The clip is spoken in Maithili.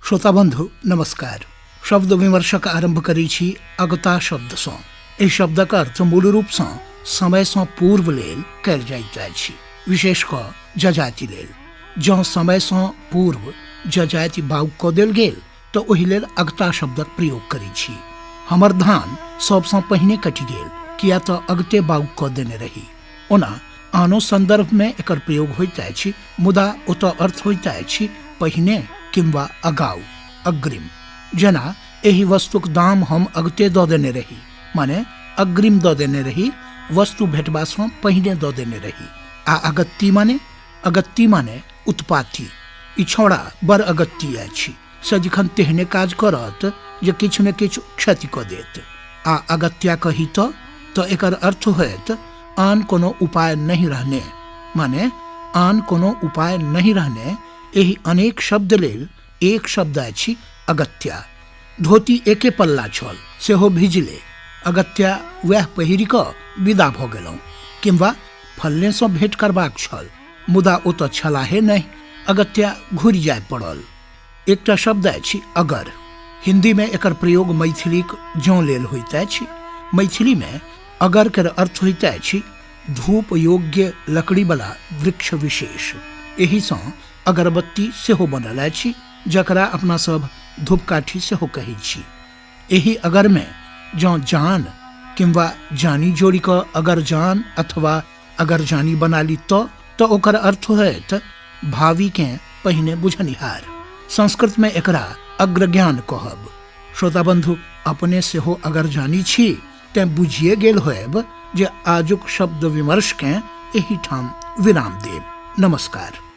श्रोता बंधु नमस्कार। शब्द विमर्शक आरंभ करै छी अगता शब्दसँ। एहि शब्दक अर्थ मूल रूपसँ समयसँ पूर्व लेल कयल जाइत अछि, विशेष कऽ जजाति लेल। जँ समयसँ पूर्व जजाति बाउग कऽ देल गेल तऽ ओहि लेल अगता शब्दक प्रयोग करै छी। हमर धान सबसँ पहिने कटि गेल किया तऽ अगते बाउग कऽ देने रही। ओना आनो सन्दर्भमे एकर प्रयोग होइत अछि, मुदा ओतऽ अर्थ होइत अछि पहिने किंवा अगाउ, अग्रिम। जेना एहि वस्तुक दाम हम अगते दऽ देने रही, माने अग्रिम दऽ देने रही, वस्तु भेटबासँ पहिने दऽ देने रही। आ अगत्ती माने, अगत्ती माने उत्पाती। ई छौड़ा बड़ अगत्ती अछि, सदिखन तेहने काज करत जे किछु ने किछु क्षति कऽ देत। आ अगत्या कही तऽ एकर अर्थ होयत आन कोनो उपाय नहि रहने, माने आन कोनो उपाय नहि रहने। एहि अनेक शब्द लेल एक शब्द अछि अगत्या। धोती एके पल्ला छल, सेहो भिजले, अगत्या वएह पहिरि कऽ विदा भऽ गेलहुँ। किंवा फल्लेसँ भेंट करबाक छल, मुदा ओ तऽ छलाहे नहि, अगत्या घुरि जाय पड़ल। एकटा शब्द अछि अगर। हिन्दीमे एकर प्रयोग मैथिलीक जँ लेल होइत अछि। मैथिलीमे अगर केर अर्थ होइत अछि धूप योग्य लकड़ीवला वृक्ष विशेष। एहिसँ अगरबत्ती सेहो बनल अछि, जकरा अपना सब धूपकाठी सेहो कहै छी। एहि अगरमे जँ जान किंवा जानी जोड़ि कऽ अगर जान अथवा अगर जानी बना ली तऽ ओकर अर्थ होयत भावीकेँ पहिने बुझनिहार। संस्कृतमे एकरा अग्रज्ञान कहब। श्रोता बंधु, अपने सेहो अगर जानी छी तेँ बुझिए गेल होयब जे आजुक शब्द विमर्शकेँ एहिठाम विराम देब। नमस्कार।